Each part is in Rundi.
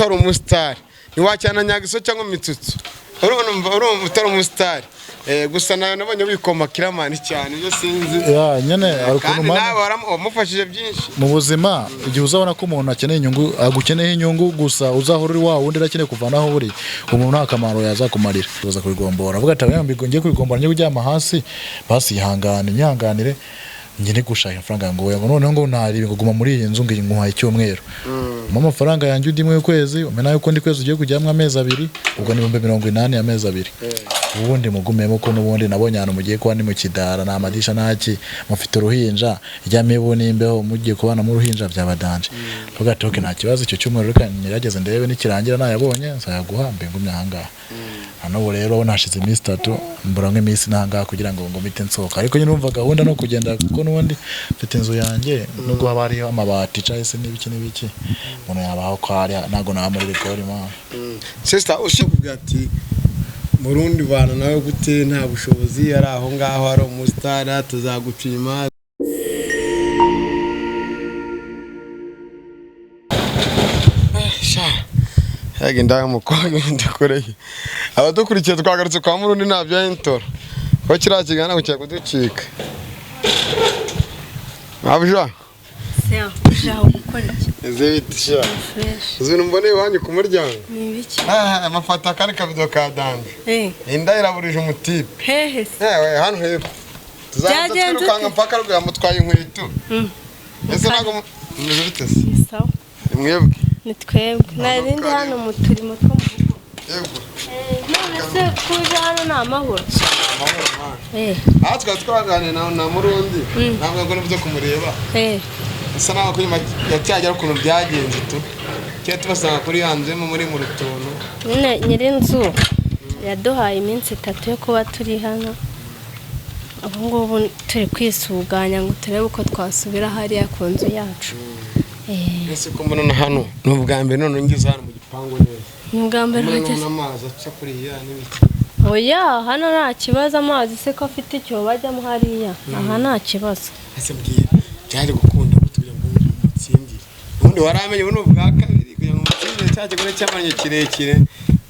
Utari umusitari ntiwakina Nyagiso cyangwa Mitsutsu, urumva utari umusitari. Gusa nawe nabonye wikoma Kiramani cyane, ibyo sinzi. Ya nyene hari ukuntu kandi nawe wamufashije byinshi. Mu buzima, igihe uzabona ko umuntu akeneye inyungu, agukeneye inyungu gusa, uzahora uri wa wundi arakeneye kuvanaho uri umuntu, nta kamaro yazakumarira. Uza kubigombora avuga ati: "Oya, ngiye kubigombora, ngiye kuryama hasi, basi ihangane, nyihanganire, njye gushaka amafaranga." Ngo oya, ngo noneho ngo ntari ngo guma muri iyi nzu, ngo nguhaye icyumweru, umpe amafaranga yanjye undi y'ukwezi, umpe nayo ukundi kwezi ugiye kujyamo amezi 2, ubwo ni 80,000 amezi 2, ubundi mugumemo, ko n'ubundi nabonye ahantu mugiye kuba ni mu kidara, nta madirisha ntaki, mufite uruhinja, ijya mibu n'imbeho, mugiye kubana mu ruhinja byaba danger. Tuvuga ati: "Okay, nta kibazo, icyo cyumweru reka ngerageze ndebe, nikirangira nayabonye nzayaguha, mbe ngumye ahangaha." Na n'ubu rero nashize iminsi 3, mbura nk'iminsi n'ahangaha kugira ngo mpite nsohoka, ariko nyine urumva gahunda no kugenda, kuko n'ubundi mfite inzu yanjye, nubwo haba hariho amabati cyangwa se n'ibiki n'ibiki, umuntu yabaho ko hari, ntabwo naba muri rigori man. Sister, ushinzwe ati Murundi bana nawe gute, nta bushobozi, ari aho ngaho ari umusitari, tuzaguca inyuma. Yagenda ndamukobwa ndakoreye abadukurikiye, twagarutse kwa Murundi, nta bya intoro ko kiriya kiganiro kigiye kuducika, mabuja. Ushaka gukora iki? Eze bite sha? Fresh. Uzi mbone iwanyu ku muryango. Ni ibiki? Ah, amafata akandi kavido ka danger. Inda iraburije umutipe. Hehe se? Yewe, hano hepfo tuzaza Byagenze twirukanka ute? mpaka ruguru, yamutwaye inkweto. Ese ntabwo mumeze bite se? Ni sawa. Ni mwebwe? Ni twebwe, nari ndi hano mu turimo two mu rugo. Yego. None se kuje hano ni amahoro? Amahoro man. Aha twari twaganiriye na Murundi, ntabwo ngo nibyo kumureba, bisa naho kuri yacyagera ukuntu byagenze tu cyari tubasanga kuri ya nzu muri mu rutuntu. Nyine nyir'inzu yaduhaye iminsi 3 yo kuba turi hano, ubu ngubu turi kwisuganya ngo turebe uko twasubira hariya ku nzu yacu. Ese ko mbona na hano ni ubwa mbere none ngeze hano mu gipangu neza? Ni ubwa mbere mbona uhageze? N'amazi aca kuriya n'ibiki. Oya, hano nta kibazo, amazi se ko afite icyobo bajyamo hariya, aha nta kibazo. Ese mbwira, byari gukunda gute kugira ngo umutsindire? Ubundi waramenye, ubu ni ubwa kabiri kugira ngo umutsindire cya kigore cy'amannyo kirekire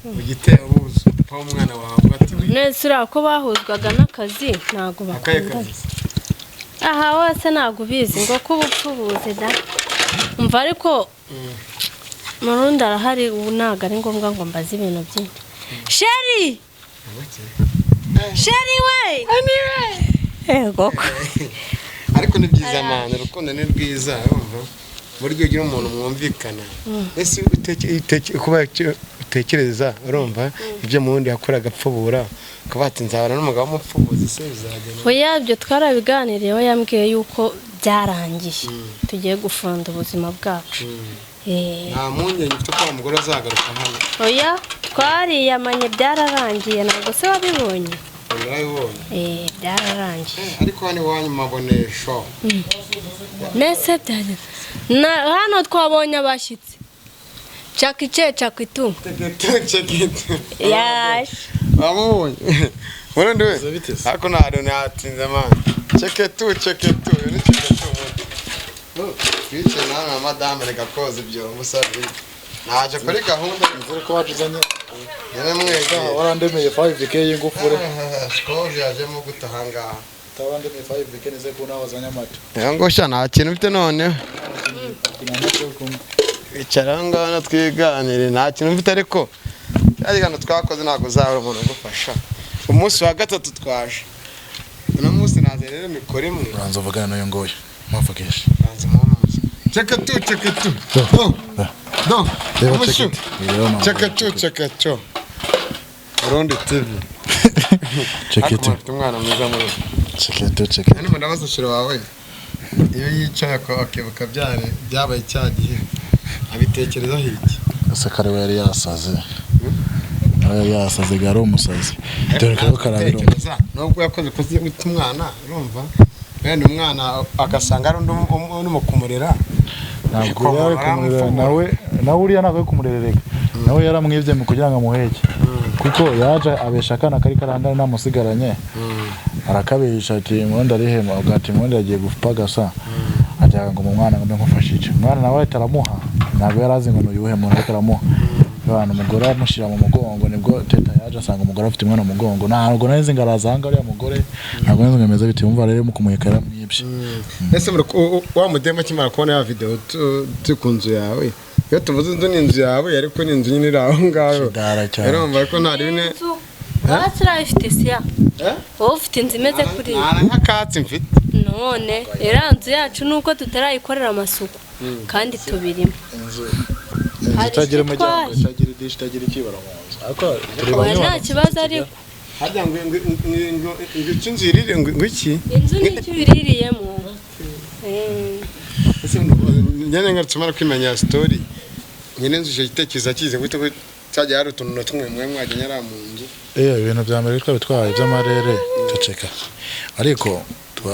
ugitera ubuso papa w'umwana wawe ati we. Nese uriya ko bahuzwaga n'akazi, ntabwo akahe bakundana. Kazi? Aha hose ntabwo ubizi ngo ko ubupfubuzi da, umva, ariko Murundi arahari ubu, ntabwo ari ngombwa ngo mbaze ibintu byinshi. Chéri, chéri we, yego ko. Ariko ni byiza man, urukundo ni rwiza, urumva buryo ugira umuntu mwumvikana. Ese kuba utekereza, urumva ibyo mu wundi yakoraga apfubura, ukaba ati nzabana n'umugabo w'umupfubuzi se bizagenda? Oya, ibyo twarabiganiriyeho, yambwiye yuko byarangiye, tugiye gufunda ubuzima bwacu. Nta mpungenge ufite ko wa mugore azagaruka hano? Oya, twariyamanye, byararangiye, ntabwo se wabibonye? Narabibonye. Byararangiye. Ariko hano iwanyu mabonesho. Nese byageze na hano twabonye abashyitsi, cakice cakitu. Yaje. Wamubonye Murundi we? Bite se? Ariko nta natinze man, ceketu ceketu, uyu ni ceketu ubundi twicaye nawe na madame, reka koza ibyombo sabi, ntacyo kuri gahunda. Nzere ko wajuzanye. Nyine mwegeye. Warandemeye 5K y'ingufure. Sikoje yajemo gute ahangaha? Utawarandemeye 5K, nize ko nawe wazanye amata. Ngo sha, nta kintu mfite noneho. Nta mata yo kunywa. Icara aho ngaho twiganire, nta kintu mfite, ariko cya kiganiro twakoze ntabwo uzabura umuntu ugufasha. Umunsi wa gatatu twaje, uno munsi naze rero mikoro imwe. Uranza uvugana n'uyu nguyu, muvugishe. Banza umuhumuze, ceketu ceketu, do do. Reba. Umushu. Ceketi. Reba mama. Ceketu ceketu, Burundi TV. Ceketi. Ariko mufite umwana mwiza muri Ceketu ceketi. hano, ndabaza shiro wawe, iyo yicaye akibuka byabaye cya gihe, abitekerezaho iki? Ese kare we yari yasaze, nawe yari yasaze, yari umusazi, dore ko karabiro. Gutekereza, nubwo yakoze ikosa ryo guta umwana, urumva wenda umwana agasanga ari undi urimo kumurera. Ntabwo yari kumurera nawe, nawe uriya ntabwo ari kumurerereka, nawe yaramwibye mu kugira ngo amuheke, kuko yaje abesha akana kari karangana namusigaranye, arakabesha ati: "Mundi arihema?" Ati: "Mundi yagiye gupagasa." Ati ngo mu mwana ngo mbe nkufashije, umwana nawe ahita aramuha. Ntabwo yari azi ngo ni uyuhe muntu ariko aramuha. Abantu umugore amushyira mu mugongo, nibwo Teta yaje asanga umugore afite umwana mu mugongo. Ntabwo nari nzi ngo araza ahangaha uriya mugore, ntabwo nari nzi ngo bimeze bite. Wumva rero mu kumuheka yaramwibye. Ese wa mudemu akimara kubona ya video turi ku nzu yawe, iyo tuvuze inzu ni inzu yawe, ariko ni inzu nyine iri aho ngaho. Kidara cyane. Urumva ko nta rimwe Inzu wowe urayifite siya, wowe ufite inzu imeze kuriya? Nta nk'akatsi mfite. None iriya nzu yacu nuko tutarayikorera amasuku kandi tubirimo. Inzu Hari itagira umuryango, icyo itwaye. itagira idirishya, itagira ikibara mu nzu, ariko turi Oya, bamwe nta bantu kibazo ariko. Harya ngo ngo ngo ngo icyo inzu irire ngo iki? Inzu nicyo uyiririyemo. Ese nyine ngarutse mara kwimenya story nyine inzu, icyo gitekerezo akize gute ko cyagiye hari utuntu na tumwe mwe mwajya nyara mu nzu? Ibintu bya mbere twaba bitwaye by'amarere, ceceka, ariko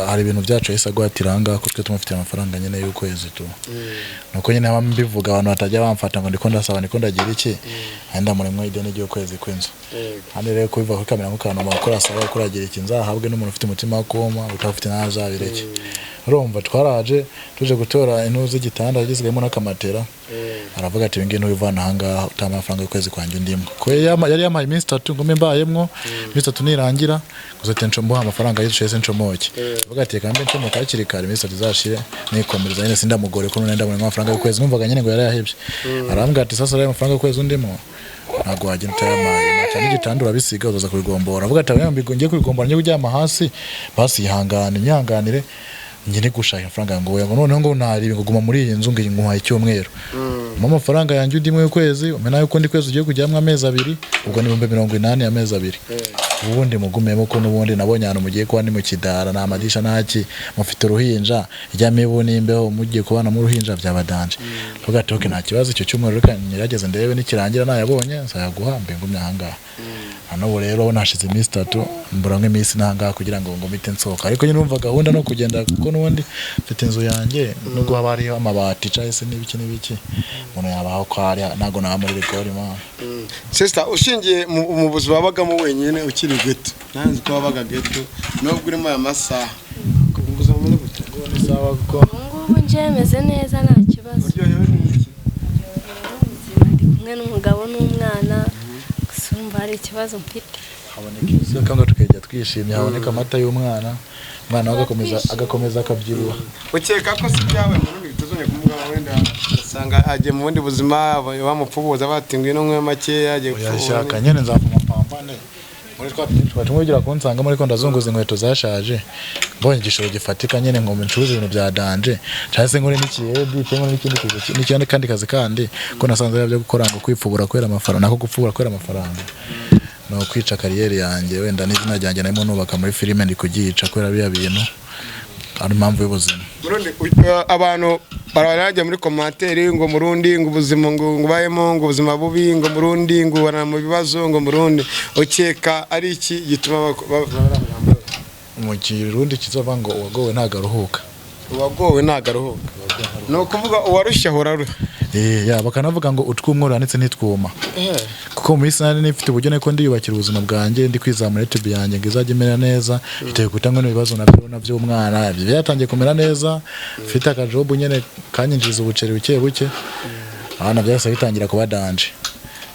hari ibintu byacu yahise agwatira aha ngaha ko twe tumufitiye amafaranga nyine y'ukwezi tu. Nuko nyine haba mbivuga abantu batajya bamfata ngo ndiko ndasaba, ndiko ndagira iki, wenda muremwe ideni ry'ukwezi kw'inzu. Hano rero kubiva kuri kamera nk'ukantu wakora asaba ko uragira iki, nzahabwe n'umuntu ufite umutima wo kuma, utawufite ntazabireke. Urumva twaraje tuje gutora intu z'igitanda gisigayemo n'akamatera, aravuga ati: "Ibingibi ntubivana ahangaha utama amafaranga y'ukwezi kwanjye undimo." Ko yari yampaye iminsi 3 ngo mbe mbayemwo, iminsi 3 nirangira gusa ati mbuha amafaranga y'icyo se ncomoke. Avuga ati: "Reka mbe ncomoka hakiri kare, iminsi 3 izashire nikomereza nyine, sindamugore ko none ndabona amafaranga y'ukwezi." Numvaga nyine ngo yarayahebye. Arambwira ati: "Sasa rero amafaranga y'ukwezi undimo ntabwo wagenda utayamaye, naca n'igitanda urabisiga, uzaza kubigombora." Avuga ati: "Oya, ngiye kubigombora ngiye kuryama hasi, basi ihangane nyihanganire njye gushaka amafaranga." Ngo oya, ngo noneho ngo ntaribi, ngo guma muri iyi nzu, ngo nguhaye icyumweru, umpe amafaranga yanjye undimo y'ukwezi, umpe nayo ukundi kwezi ugiye kujyamo amezi 2, ubwo ni 80,000 amezi 2, ubundi mugumemo, ko n'ubundi nabonye ahantu mugiye kuba ni mu kidara, nta madirisha ntaki, mufite uruhinja, ijya mibu n'imbeho, mugiye kubana mu ruhinja byaba danger. Tuvuga ati: "Okay, nta kibazo, icyo cyumweru reka ngerageze ndebe, nikirangira nayabonye nzayaguha, mbe ngumye ahangaha." Hano ubu rero nashize iminsi 3, mbura nk'iminsi n'ahangaha kugira ngo mpite nsohoka, ariko nyine urumva gahunda no kugenda, kuko n'ubundi mfite inzu yanjye, nubwo haba hariho amabati cyangwa se n'ibiki n'ibiki, umuntu yabaho ko hari, ntabwo naba muri rigori man. Sister, ushingiye mu buzima wabagamo wenyine ukiri ghetto, nanzi ko wabaga ghetto, nubwo urimo aya masaha, ubuzima bumeze gute? Ni sawa kuko Ubu ngubu njye meze neza, nta kibazo. Uryohewe n'iki? Ubuzima, ndi kumwe n'umugabo n'umwana, gusa urumva hari ikibazo mfite. Haboneka ibisiga kandi tukajya twishimye, haboneka amata y'umwana, umwana we agakomeza akabyibuha. Ukeka ko si ibyawe mu rundi bitazongera kumugaho, wenda ugasanga agiye mu bundi buzima, bamupfubuza bati: "Ngwino nkwe makeya," agiye Uyashaka nyine nzavuma pampane muri twa tundi twari tumwigira kunsangamo, ariko ndazunguza inkweto zashaje, mbonye igishoro gifatika nyine ngo ncuruze ibintu bya danger, cyangwa se nkore n'ikiyedi cyangwa n'ikindi kazi, n'ikindi kandi kazi kandi ko nasanze ari byo gukora, ngo kwipfubura kubera amafaranga, nako gupfubura kubera amafaranga ni ukwica carrière yanjye, wenda n'izina ryanjye narimo nubaka muri filime ndi kugica kubera biriya bintu, ari impamvu y'ubuzima. Murundi, abantu barajya muri commentaire ngo Murundi, ngo ubuzima ngo ubayemo, ngo ubuzima bubi, ngo Murundi ngo ubana mu bibazo, ngo Murundi, ukeka ari iki gituma bavuga bariya magambo? Mu Kirundi kizova ngo uwagowe ntabwo aruhuka. Uwagowe ntabwo aruhuka, ni ukuvuga uwarushye ahora aruha. Ya bakanavuga ngo utwumwe uranitse ntitwuma, kuko mu minsi nari nifite uburyo niko ndiyubakira ubuzima bwanjye, ndi kwizamura YouTube yanjye ngo izajye imera neza, bitewe gutangwa n'ibibazo nabyo umwana ibyo byatangiye kumera neza, mfite akajob nyine kanyinjiriza ubuceri buke buke, abana byahise bitangira kuba danger,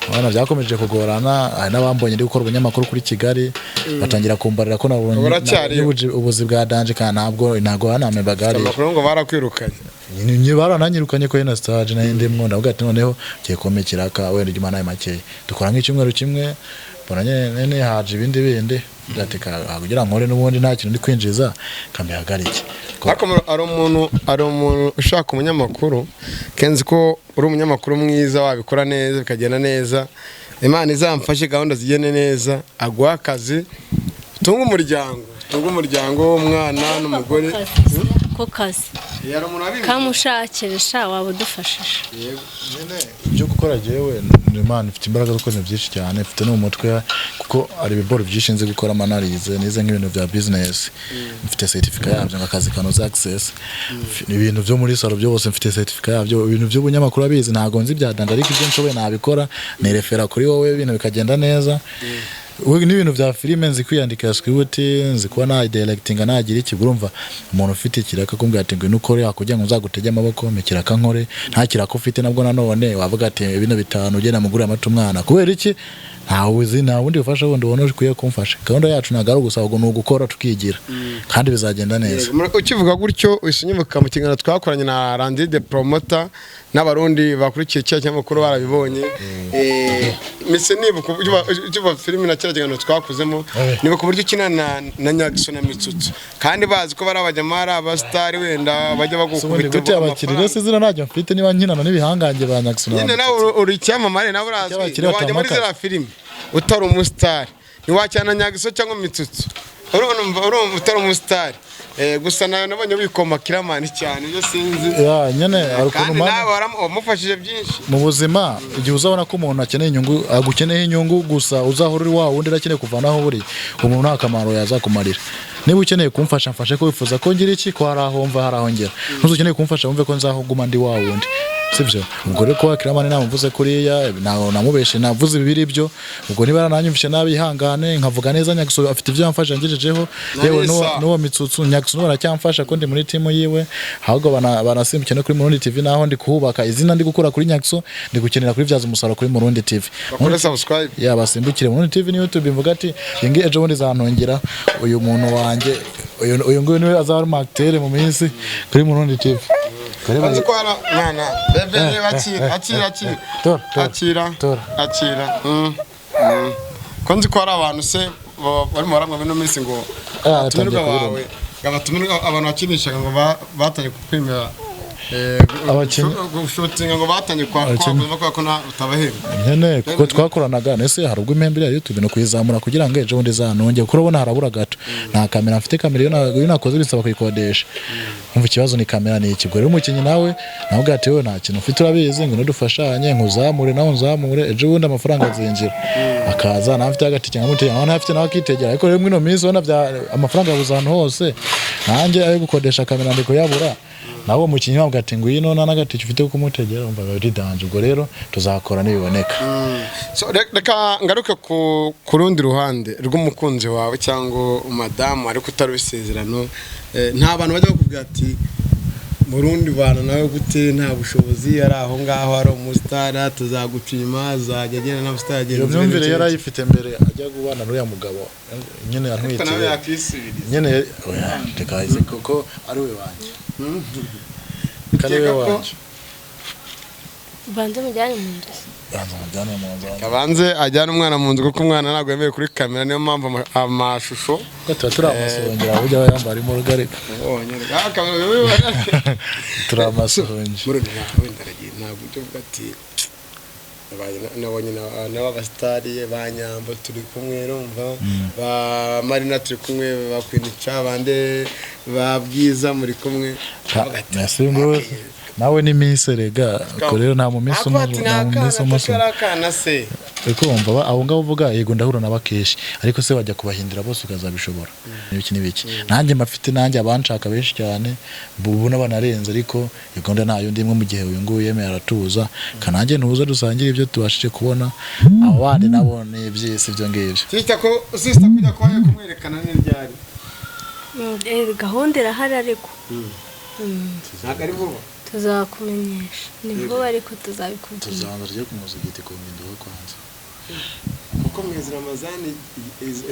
abana byakomeje kugorana. Hari n'abambonye ndi gukora ubunyamakuru kuri Kigali batangira kumbarira ko nabonye Uracyariyo. ubuzi bwa danger, kandi ntabwo banamembaga hariya. Amakuru ngo barakwirukanye. Ni barananyirukanye ko na stage nari ndimwo, ndavuga ati noneho ugiye kumpa ikiraka, wenda ujya umpa makeya, dukora nk'icyumweru kimwe, mbona nyene haje ibindi bindi, ndavuga ati kugira nkore n'ubundi nta kintu ndi kwinjiza, kambihagarike. Ariko hari umuntu ushaka umunyamakuru, kenzi ko uri umunyamakuru mwiza, wabikora neza bikagenda neza, Imana izamfashe gahunda zigende neza, aguha akazi utunge umuryango w'umwana n'umugore. Ko kazi Hari umuntu wabimbwiye. kamushakisha waba udufashije. Yego. Nyine ibyo gukora jewe Imana ifite imbaraga zo gukora ibintu byinshi cyane, mfite no mu mutwe, kuko hari ibiboro byinshi nzi gukora analyse, nize nk'ibintu bya business, mfite certificate yabyo, ngo akazi kanoze access, ibintu byo muri salon byose mfite certificate yabyo, ibintu by'ubunyamakuru abizi, ntabwo nzi bya danger, ariko ibyo nshoboye nabikora, nirefera kuri wowe, ibintu bikagenda neza. N'ibintu bya filime nzi kwiyandikira script, nzi kuba na directinga, nagira iki. Urumva umuntu ufite ikiraka kumbwira ati ngwino ukore kugira ngo nzagutege amaboko, mpa ikiraka nkore. Nta kiraka ufite nabwo nanone wavuga ati bino bitanu ugenda mugurira amata umwana, kubera iki? Ntawe uzi, nta bundi bufasha bundi ubona ukwiye kumfasha. Gahunda yacu ntabwo ari ugusaba, ngo ni ugukora tukigira kandi bizagenda neza. Ukivuga gutyo uhise unyibuka mu kiganiro twakoranye na Randy the Promoter n'Abarundi bakurikiye cya kinyamakuru barabibonye. Mise nibuka uburyo ukiva filime na kiriya kiganiro twakozemo, nibuka uburyo ukina na Nyagiso na Mitsutsu, kandi bazi ko bari abajyama, ari abasitari, wenda bajya ubundi bagukubita gute abakiriya amafaranga. Se izina ntacyo mfite niba nkinana n'ibihangange ba Nyagiso na Nyine nawe uri icyamamare, nawe urazwi. Icy'abakire Wajya muri batamakaza. ziriya filime utari umusitari, ntiwakina Nyagiso cyangwa Mitsutsu, urumva utari umusitari. Gusa nawe nabonye wikoma Kiramani cyane, ibyo sinzi. Ya, nyine hari ukuntu Kandi nawe wamufashije byinshi. Mu buzima, igihe uzabona ko umuntu akeneye inyungu, agukeneyeho inyungu gusa, uzahora uri wa wundi akeneye kuvanaho uri, umuntu nta kamaro yazakumarira. Niba ukeneye kumfasha, mfashe ko wifuza ko ngira iki, ko hari aho mva, hari aho ngera. Ntuzi ukeneye kumfasha wumve ko nzahoguma ndi wa wundi, sibyo? Ubwo rero kuba Kiramani namuvuze kuriya, ntago namubeshe, navuze ibibiri byo. Ubwo niba yarananyumvishe nabi, ihangane. Nkavuga neza Nyagiso, afite ibyo yamfashe yangejejeho, yewe n'uwo Mitsutsu. Nyagiso n'ubu aracyamfasha ko ndi muri timu yiwe, ahubwo banasimbukiye no kuri Murundi TV, naho ndi kuhubaka izina. Ndi gukura kuri Nyagiso, ndi gukenera kubibyaza umusaruro kuri Murundi TV. Bakore subscribe. Ya, basimbukire Murundi TV ni YouTube, mvuga ati iyi ngiyi ejo bundi izantongera uyu muntu wanjye, uyu nguyu niwe azaba ari acteur mu minsi kuri Murundi TV. Nzi ko hari mwana bebe, reba, akira, akira, akira. Tora, tora. Akira. Tora. Akira. Ko nzi ko hari abantu se barimo baramwa bino minsi ngo Ah, abatumirwa atangiye bawe, ngo abatumirwa, abantu bakinishaga ngo batangiye kukwimira Abakinnyi- gushutinga, ngo batangiye Abakinnyi. kwa ko utabahemba. Nyene kuko twakoranaga, nese hari ubwo impembe ya YouTube no kuyizamura kugira ngo ejo bundi izanonge, kuko urabona harabura gato. Nta kamera mfite, kamera iyo nakoze bisaba kuyikodesha. Umva, ikibazo ni kamera, ni iki? Ubwo rero umukinnyi nawe ubwo ati wowe nta kintu ufite urabizi, ngo dufashanye nkuzamure nawe unzamure, ejo bundi amafaranga azinjira akaza, nawe afite agatike nkamutega, nawe ntafite nawe akitegera. Ariko rero muri ino minsi ubona amafaranga yabuze ahantu hose, nanjye ayo gukodesha kamera ndi kuyabura, nawe uwo mukinnyi wabwo ati ngwino, nta n'agatike ufite ko kumutegera, umva biba biri danger. Ubwo rero tuzakora nibiboneka. So, reka ngaruke ku rundi ruhande rw'umukunzi wawe cyangwa umudamu, ariko utari isezerano. Nta bantu bajya bakubwira ati Murundi bana nawe gute, nta bushobozi, ari aho ngaho ari umusitari, tuzaguca inyuma, azajya agenda n'abasitari. Iyo myumvire yari ayifite mbere ajya kubana n'uriya mugabo nyine Ariko nawe antwitiye. yakwisubiriza. Nyine oya, reka izi kuko ari we wanjye, ko ari we Ukeka ko- wanjye. Ubanze mujyane mu nzu se. Banza mujyane mu nzu. Abanze ajyane umwana mu nzu, kuko umwana ntabwo yemewe kuri kamera, niyo mpamvu amashusho Kuko tuba turi amasongera, burya aba yambara mu rugarika. Ubonye, kamera. Turi amasongi. Muri wenda aragiye, ntabwo ujya uvuga ati nabonye n'abasitari ba Nyambo turi kumwe, urumva ba Marina turi kumwe, ba Queen Cha, bande, ba Bwiza muri kumwe. Avuga ati, Ese ngo nawe ni minsi rega, ubwo rero nta mu minsi Avuga ati, umwe, nta mu minsi "Ni umwe. akana, akana se." Uri kumva abo ngabo uvuga, yego ndahura nabo akenshi, ariko se wajya kubahindura bose ukazabishobora? N'ibiki n'ibiki, nanjye mbafite, nanjye abanshaka benshi cyane ubu n'abanarenze, ariko iyo gahunda ntayo ndimwe. Mu gihe uyu nguyu yemeye aratuza, kananjye ntuza dusangire ibyo tubashije kubona, abo bandi nabo ni iby'isi ibyo ngibyo. Sisita ko sisita kujya kwa kumwerekana n'iryari? Gahunda irahari ariko Ntabwo ari vuba. Tuzakumenyesha, ni vuba ariko tuzabikubwira. Tuzabanza tujye ku muzigiti ku mpinduka kwanza. Kuko mwezi Ramazani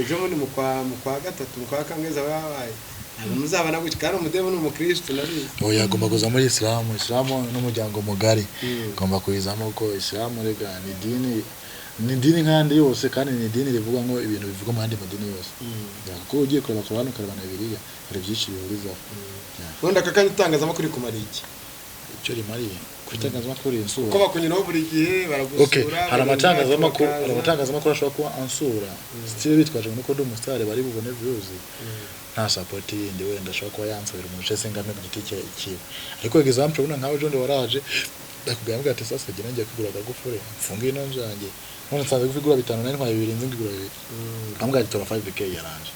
ejo bundi mu kwa gatatu, mu kwa kangahe aba yabaye, ntabwo muzabana gutya, kandi umudemu ni umukristo ndabizi. Oya, agomba kuza muri isilamu. Isilamu n'umuryango mugari agomba kuyizamo, kuko isilamu rega ni idini, ni idini nk'ayandi yose, kandi ni idini rivuga ngo ibintu bivugwa mu yandi madini yose. Ya, kuko ugiye kureba Korani ukareba na Bibiliya, hari byinshi bihurizaho. Ya. Ubundi aka kanya itangazamakuru rikumara iki? Icyo rimariye ku itangazamakuru rinsura? Ko bakunyuraho buri gihe, baragusura. Okay, hari amatangazamakuru, bakaza. hari amatangazamakuru ashobora kuba ansura still bitwaje ngo nuko ndi umusitari bari bubone views, nta support yindi wenda ashobora kuba yansabira umuntu se ngame ku giti cye ikiwe. Ariko example, ubona nkawe John waraje ndakubwira mbwira ati sasa genda ngiye kugura akagufure mfunge ino nzu yanjye, none nsanze igura bitanu, nari ntwaye bibiri, nzi ngigura bibiri, ambwira ati tora 5K yaranje,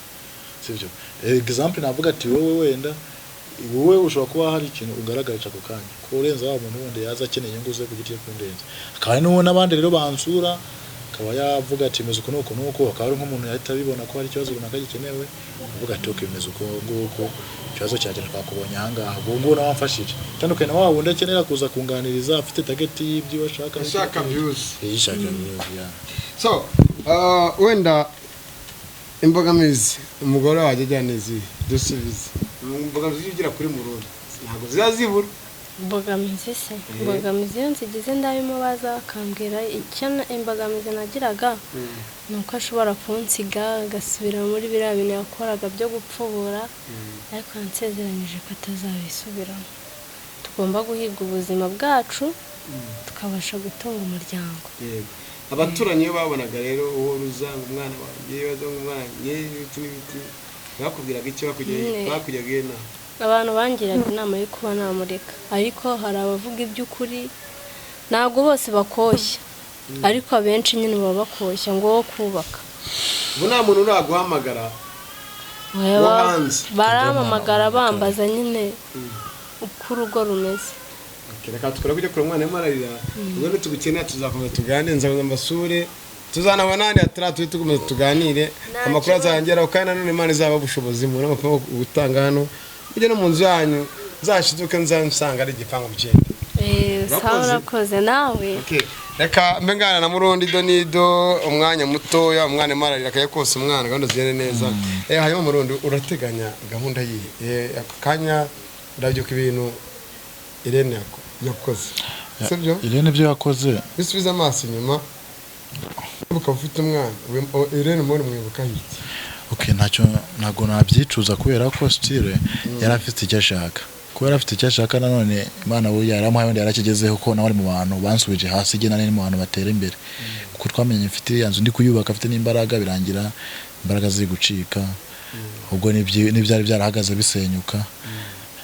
sibyo? Example navuga ati wowe wenda wowe ushobora kuba hari ikintu ugaragarisha ako kanya ko urenza wa muntu wundi yaza akeneye inyungu ze ku giti cye kundenza, akaba n'uwo n'abandi rero bansura. Akaba yavuga ati bimeze uku n'uku n'uku, akaba ari nk'umuntu yahita abibona ko hari ikibazo runaka gikenewe, avuga ati okay, bimeze uku nguku, ikibazo cyanjye twakubonye ahangaha, ubwo ngubu nawe wamfashije. Itandukanye na wa wundi akenera kuza kunganiriza afite target y'ibyo ashaka. Ashaka views. Yishaka views, yeah. So wenda imbogamizi umugore wajya ajyana izihe? Dusubize imbogamizi ugira kuri Murundi, ntabwo ziba zibura. Imbogamizi se, imbogamizi iyo nzigize ndabimubaza akambwira icyo. Imbogamizi nagiraga ni uko ashobora kunsiga agasubira muri biriya bintu yakoraga byo gupfubura, ariko yansezeranyije ko atazabisubiramo. Tugomba guhiga ubuzima bwacu, tukabasha gutunga umuryango. Yego. Abaturanyi iyo babonaga rero uwo ruza ngo umwana wanjye baza ngo umwana wanjye ibiti n'ibiti, bakubwiraga icyo? Nyine. Bakugiraga inama? Abantu bangiraga inama yo kuba namureka, ariko hari abavuga iby'ukuri. Ntabwo bose bakoshya, ariko abenshi nyine baba bakoshya ngo wo kubaka. Ubu nta muntu uraguhamagara Oya, wo hanze? Barampamagara bambaza nyine uko urugo rumeze. Okay, reka tukora kujya kure, umwana arimo ararira. Ubwo nitugukenera tuzakomeza tuganire, nzakomeza mbasure, tuzanabona n'ahandi hatari tujye tukomeza tuganire. Nta Amakuru kibazo. azangeraho, kandi nanone Imana izaba ubushobozi mubone amafaranga yo gutanga hano, mujye no mu nzu yanyu, nzashiduke nzasanga ari igipangu mugende. Sawa. Urakoze. Urakoze nawe. Okay. Reka mbe ngana na Murundi Donido umwanya mutoya, umwana arimo ararira, akajya kose umwana, gahunda zigende neza. Hanyuma Murundi, urateganya gahunda yihe? Aka kanya urabyuka ibintu Irene yakoze, sibyo? Irene ibyo yakoze. Bisubiza amaso inyuma ukaba ufite umwana, Irene mubona mwibuka iki? Okay, ntacyo, ntabwo nabyicuza kubera ko style yari afite icyo ashaka. Kuba yari afite icyo ashaka, nanone Imana we yaramuhaye, wenda yarakigezeho, ko nawe ari mu bantu bansubije hasi, igena ni mu bantu batera imbere, kuko twamenye mfite iriya nzu ndi kuyubaka afite n'imbaraga, birangira imbaraga ziri gucika, ubwo n'ibyari byarahagaze bisenyuka.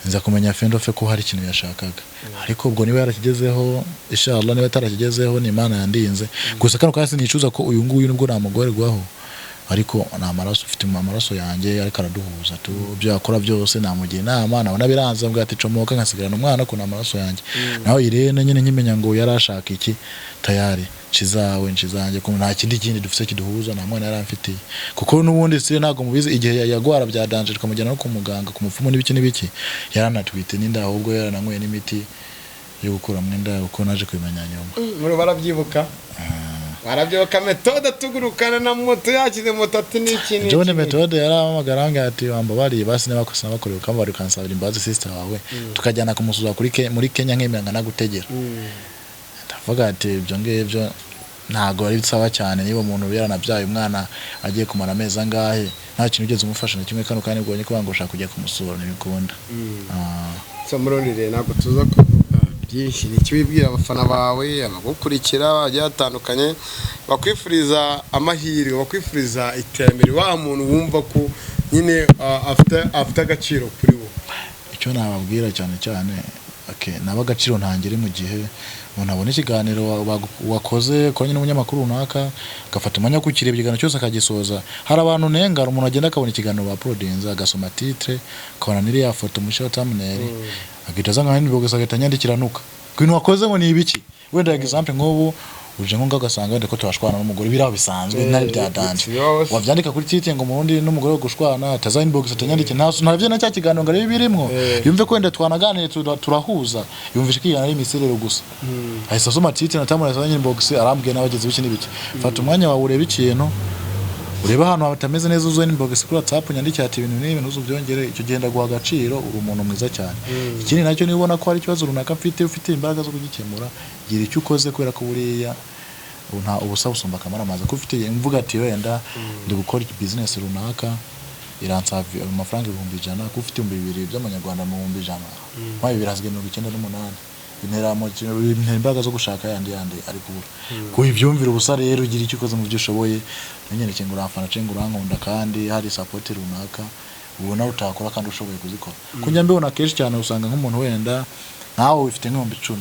Nza kumenya fendofe ko hari ikintu yashakaga, ariko ubwo niba yarakigezeho inshallah, niba atarakigezeho ni Imana yandinze. Gusa kano kanya sinicuza ko uyu nguyu nubwo namugorerwaho, ariko ni amaraso, ufite amaraso yanjye, ariko araduhuza tu. Ibyo yakora byose namugira inama, nabona biranze mbwa ati comoka, nkasigarana umwana ko ni amaraso yanjye. Naho Irene nyine nkimenya ngo yari ashaka iki, tayari nshizawe nshizanjye, ko nta kindi dufite kiduhuza, nta mwana yari amfitiye, kuko n'ubundi si ntabwo mubizi igihe yagwara bya danger, tukamujyana no ku muganga, ku mupfumu n'ibiki n'ibiki, yaranatwite n'inda, ahubwo yarananyweye n'imiti yo gukuramo inda, kuko naje kubimenya nyuma. Muri barabyibuka Metode tugurukana na moto, yakize moto ati n'iki n'iki John n'iki. Methode yarahamagara ambwira ati wambabariye basi niba kosa nabakorewe ukambabara ukansabira imbabazi sister wawe, tukajyana kumusura kuri muri Kenya, nkemera nkanagutegera. Ndavuga ati ibyo ngibyo ntabwo ari sawa cyane, niba umuntu yaranabyaye umwana agiye kumara amezi angahe nta kintu ugeze umufasha na kimwe, kano kandi ubonye ko banga ushaka kujya kumusura ntibikunda. So Murundi rero ntabwo tuza kuvuga byinshi, ni icyo wibwira abafana bawe, abagukurikira bagiye batandukanye, bakwifuriza amahirwe, bakwifuriza iterambere, wa muntu wumva ko nyine afite agaciro kuri bo. Icyo nababwira cyane cyane, okay, naba agaciro ntangere mu gihe umuntu abona ikiganiro wakoze koranye n'umunyamakuru runaka, agafata umwanya wo kukireba ikiganiro cyose akagisoza. Hari abantu nenga, hari umuntu agenda akabona ikiganiro baprodinze, agasoma titre, akabona n'iriya foto mushyiraho thumbnail, agahita aza nka inbox agahita anyandikira nuka ibintu wakoze ngo ni ibiki. Wenda example, nk'ubu uje nko ngaho ugasanga wenda ko turashwana n'umugore, biriho bisanzwe, ntari bya danger, Yose. wabyandika kuri titre ngo Murundi n'umugore wo gushwana, ataza inbox atanyandike, nta na cya kiganiro ngo arebe ibirimwo, yumve ko wenda twanaganiriye turahuza, yumvishe ko ikiganiro ari imiserero gusa, ahise asoma titre na thumbnail, ahise inbox arambwiye n'abageze ibiki n'ibiki. Fata umwanya wawe urebe ikintu, urebe ahantu hatameze neza, uze inbox kuri WhatsApp unyandikire ati ibintu n'ibi ntuzubyongere. Icyo gihe ndaguha agaciro, uri umuntu mwiza cyane. Ikindi nacyo, niba ubona ko hari ikibazo runaka mfite, ufite imbaraga zo kugikemura, gira icyo ukoze, kubera ko buriya ubu nta ubusa busumba akamaramaza. Ko ufite imvuga ati wenda ndi gukora business runaka iransaba amafaranga 100,000, ko ufite 2000 by'amanyarwanda mu 100,000, mpaye bibiri hasigaye 98, bintera imbaraga zo gushaka yandi yandi ari kubura ku ibyumvira ubusa. Rero ugira icyo ukoze mu byo ushoboye, ntunyereke ngo uramfana cyangwa urankunda kandi hari support runaka ubona utakora kandi ushoboye kuzikora. Ko njya mbibona kenshi cyane, usanga nk'umuntu wenda nkawe ufite nk'ibihumbi 10.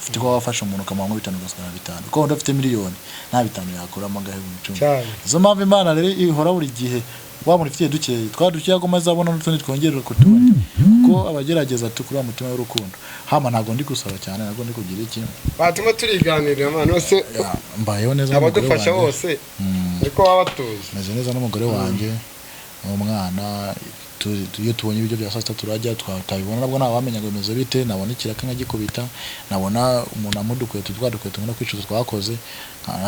Ufite kuba wafasha umuntu ukamuha nko bitanu, ugasigara bitanu, kuko wenda ufite miliyoni nta bitanu yakuramo agahe mu 10. Cyane. Izo mpamvu Imana rero ihora buri gihe wa muntu ufitiye dukeya, twa dukeya agomba azabona n'utundi twongerera ku tundi, kuko abagerageza tukuri mutima w'urukundo. Hama ntabwo ndi gusaba cyane, ntabwo ndi kugira iki. Batuma turiganirira mwana bose. Ya, mbayeho neza n'umugore Abadufasha wanjye. bose niko baba batuzi. Meze neza n'umugore wanjye n'umwana. Iyo tubonye ibiryo bya saa sita turajya, twatabibona nabwo ntawamenya ngo bimeze bite. Nabona ikiraka nkagikubita, nabona umuntu amudukweto twa dukweto nkunda kwicuza twakoze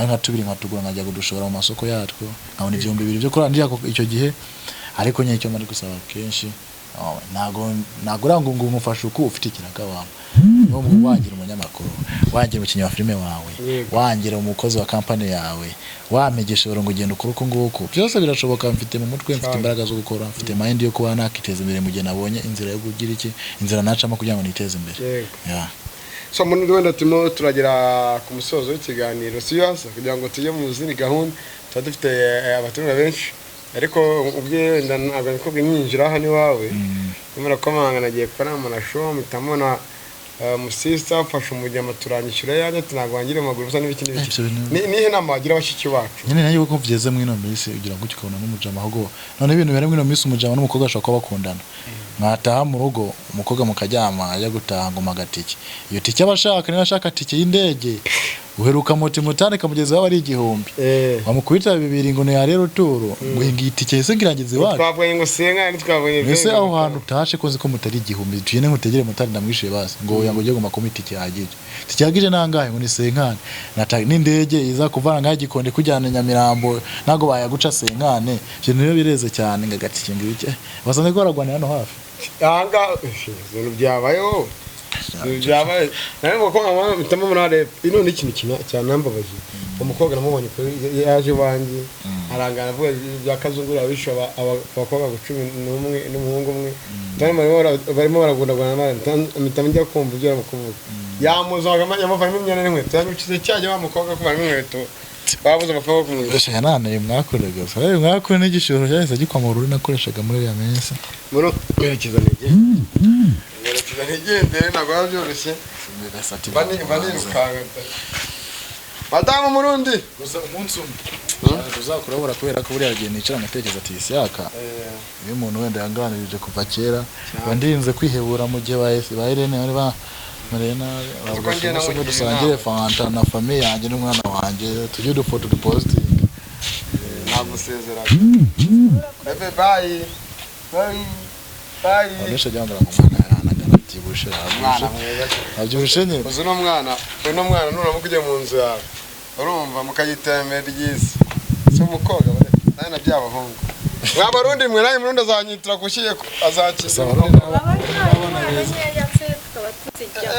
nka tubiri nkatugura, nkajya kudushora mu masoko yatwo, nkabona 2000 byo kurandira icyo gihe. Ariko nyine icyo mari gusaba kenshi, oh, ntago nagura ngo ngumufashe uko ufite ikiraka wawe, niwo wangira umunyamakuru, wangira umukinnyi wa filime wawe, Yego. wangira umukozi wa kampani yawe, wampa igishoro ngo ugende ukore uku nguku, byose birashoboka. Mfite mu mutwe, mfite Cyane. imbaraga zo gukora, mfite mind yo kuba nakiteza imbere mu gihe nabonye inzira yo kugira iki, inzira nacamo kugira ngo niteze imbere. Yego. Yeah. So muri wenda turimo turagera ku musozo w'ikiganiro, si yo kugira ngo tujye mu zindi gahunda tuba dufite, abaturage benshi, ariko ubwe wenda ntabwo niko nyinjira hano iwawe nimara komanga nagiye kubona umuntu mpita mbona musista afashe umujyama turanyishyura yanjye ati ntabwo wangire amaguru usa n'ibiki n'ibiki. Ibyo bintu- Nihe nama wagira bashiki bacu? Nyine nayo uko ugeze muri ino minsi ugira ngo ukabona n'umujama, ahubwo none ibintu biri muri ino minsi, umujama n'umukobwa bashobora kuba bakundana, mwataha mu rugo umukobwa mukaryama, ajya gutaha ngo agatike, iyo tike aba ashaka, niba ashaka tike y'indege, uheruka moto imutane ikamugeza aho ari 1000, wamukubita 2000 ngo ntiyarere uturo, ngo iyi tike ese ngirangiza iwacu. Twavuganye ngo senga ntitwavuganye. Mbese aho hantu utashe ko nzi ko mutari 1000, tugende nkutegere motari ndamwishuye basi, ngo oya, ngo ujye guma kumpa itike ihagije. Itike ihagije nangahe? Ngo ni senkane. N'indege iza kuvana ngaho Gikondo kujyana i Nyamirambo ntabwo bayaguca senkane. Ibyo niyo bireze cyane ngo agatike ngo ibike basanzwe ko baragwanira hano hafi. Ahangaha ibintu byabayeho, ibintu byabaye nawe ngo ko mama mpitamo muri arep ino ni ikintu cyanambabaje. Umukobwa namubonye kuri yaje iwanjye arangana avuga ibya kazungu abishe abakobwa 11 n'umuhungu umwe. Barimo barimo baragundagurana, mpita njya kumva ibyo barimo kuvuga, yamuzaga yamuvanyemo imyenda n'inkweto yanyukize cyajya wa mukobwa kuvanamo inkweto, babuze amafaranga yo kumwishyura. Gusa yananiye mwakorega gusa mwakore n'igishoro cyahise gikwamura uri nakoreshaga muri iriya minsi. Muri kwerekeza ntigendere ntabwo biba byoroshye. Banirukanka madamu Murundi. Gusa umunsi umwe uzakurabura kubera ko buriya gihe nicara ngatekereza ati isiyaka iyo umuntu wenda yanganirije kuva kera mba ndinze kwihebura mu gihe ba Irene bari bamereye nabi, bavuga njye ati umunsi umwe namugira dusangire inama. Fanta na famiye yanjye n'umwana wanjye, tujye udufoto dupositinge. Nagusezeraga bebe, bayi bayi bayi. Abantu benshi bajya bambwira ngo umwana yaranagana abyibushe, Umwana arabyibushye, mwiza. abyibushe nyine. Uzi uno mwana nuramuka ugiye mu nzu yawe, urumva mukayitembera ryiza, si umukobwa bare nawe na by'abahungu mwabarundi mwe, nawe Murundi azanyitira kushiye azakira. Gusa Abarundi nabo Abana nkeya se tukaba tuzijya.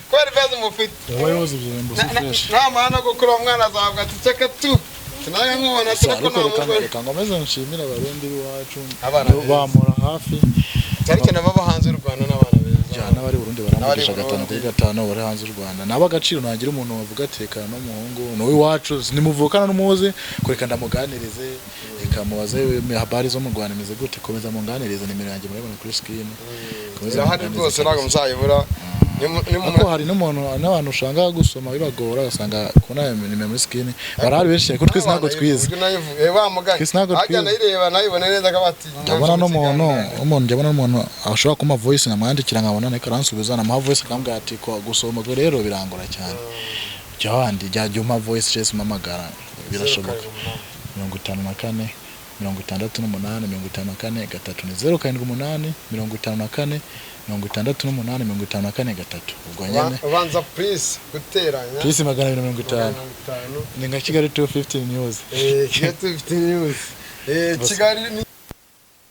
Kubera ibibazo mufite. Wowe woza ibyo bintu si fresh. Nta mwana gukura umwana azavuga ati ceka tu tunaye nkubona Gusa ariko ariko nta reka mugore. Reka nkomeze nshimire Abarundi b'iwacu Abana beza. bamura hafi. Cyane cyane ababa hanze y'u Rwanda n'abana beza. Cyane n'abari Burundi baramvugisha N'abari gatanu kuri Burundi. gatanu, bari hanze y'u Rwanda nabo agaciro nagira umuntu wavuga ati reka n'umuhungu ni uw'iwacu nimuvukana n'umuzi ko reka ndamuganirize, reka mubaze habari zo mu Rwanda imeze gute, komeza munganirize, nimero yanjye murabona kuri screen. Komeza Irahari munganirize rwose ntabwo kabisa. muzayibura. Ariko hari n'umuntu n'abantu usanga gusoma bibagora, ugasanga kubona nimero muri screen barahari benshi cyane, kuko twese ntabwo twize. Wa mugani Twese ntabwo ajya twize. nayireba nayibona neza akaba ati Ndabona n'umuntu umuntu njya n'umuntu ashobora kumpa voice namwandikira nkabona ariko aransubiza, namuha voice akambwira ati ko gusoma ubwo rero birangora cyane, jya wandi jya jya umpa voice cyangwa se umpamagara birashoboka. 54 68 54 3 ni 078 54 68 54 3, ubwo nyine. Ubanza purisi guteranya Purisi 250. 250. Ni nka Kigali 250 news. Kigali 250 news. Kigali ni